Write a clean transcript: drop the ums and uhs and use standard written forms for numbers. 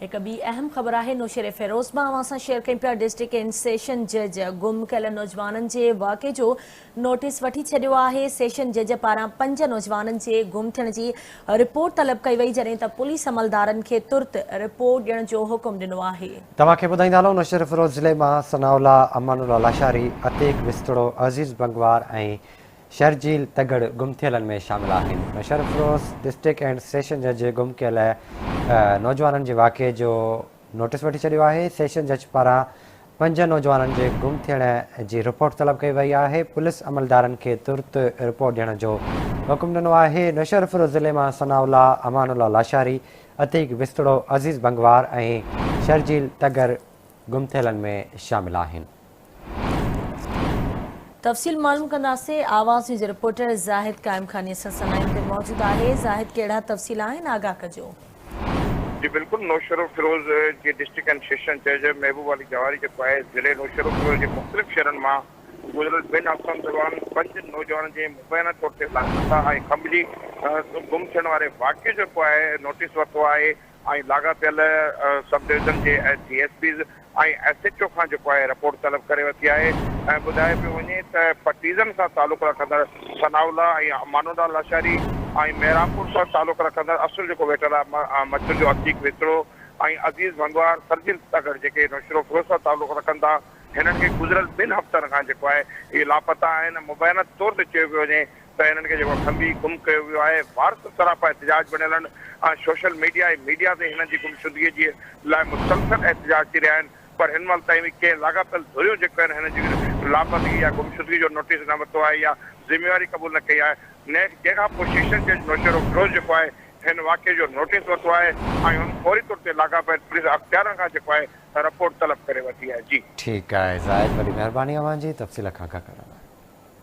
هڪ ٻي اهم خبر آهي نوشهري مان اوهان سان شيئر ڪيون پيا. ڊسٽرڪٽ اينڊ سيشن جج گم ڪيل نوجوانن جي واقعي جو نوٽيس وٺي ڇڏيو آهي. سيشن جج پاران 5 نوجوانن جي گم ٿيڻ جي رپورٽ طلب ڪئي وئي، جڏهن ته پوليس عملدارن کي ترت رپورٽ ڏيڻ جو حڪم ڏنو آهي. توهان کي ٻڌائيندا هلون نوشهري فيروز ضلعي مان ثناء الله، امان الله لاشاري، عتيق وسطڙو، عزيز بنگوار ۽ شرجيل تڳڙ گم ٿيلن ۾ شامل آهن. نوشهروفيروز ڊسٽرڪٽ اينڊ سيشن جج گم ڪيل نوجوانن جي واقعي جو نوٽيس وٺي ڇڏيو آهي. سيشن جج پاران 5 نوجوانن جي گم ٿيڻ جي رپورٽ طلب ڪئي وئي آهي. پوليس عملدارن کي ترت رپورٽ ڏيڻ جو حڪم ڏنو آهي. نوشهروفيروز ضلعي مان ثناء الله، امان الله لاشاري، عتيق وسطڙو، عزيز بنگوار ۽ شرجيل تڳر گم ٿيلن ۾ شامل آهن. تفصيل معلوم ڪنداسين. آواز نيوز رپورٽر زاهد قائم خاني اسان سان لائين تي موجود آهي. زاهد، ڪهڙا تفصيل آهن، آگاهه ڪجو. جي بلڪل، نوشهروفيروز جي ڊسٽرڪٽ اينڊ سيشن جج محبوب علي جواري جيڪو آهي ضلعي نوشهروفيروز جي مختلف شهرن مان گذريل 2 هفتن دوران 5 نوجوانن جي مبينا طور تي لاپتا ۽ کنڀجي گم ٿيڻ واري واقعي جو جيڪو آهي نوٽيس ورتو آهي ۽ لاڳاپيل سب ڊويزن جي D S Ps ۽ S H O کان جيڪو آهي رپورٽ طلب ڪري ورتي آهي ۽ ٻڌايو پيو وڃي ته پٽيزن سان تعلق رکندڙ ثناء الله ۽ امان الله لاشاري ۽ محرابپور سان تعلق رکندڙ اصل جيڪو ويٺل آهي مڇن جو عتيق ويتڙو ۽ عزيز ڀنگوار سرجيل تڳڙ جيڪي نوشهروفيروز سان تعلق رکن ٿا هنن کي گذريل 2 هفتن کان جيڪو آهي اهي لاپتا آهن مبينا طور تي چيو پيو وڃي ته هنن کي جيڪو کنڀي گم ڪيو ويو آهي، وارث سراپا احتجاج بڻيل آهن ۽ سوشل ميڊيا ۽ ميڊيا تي هنن جي گمشدگي جي لاء مسلسل احتجاج ٿي رهيا آهن پر هن مهل تائين به ڪنهن لاڳاپيل ڌريون جيڪو آهن هنن جي لاپتگي يا گمشدگي جو نوٽيس نه ورتو آهي يا ذميواري قبول نه ڪئي آهي جنهن کان پوء سيشن جج نوشهروفيروز جيڪو آهي هن واقعي جو نوٽيس ورتو آهي ۽ هن فوري طور تي لاڳاپيل پوليس اختيارن کان جيڪو آهي رپورٽ طلب ڪري ورتي آهي جي. ٺيڪ آهي زاهد وڏي مهرباني اوهان جي تفصيل کان آگاهه ڪرڻ لاء.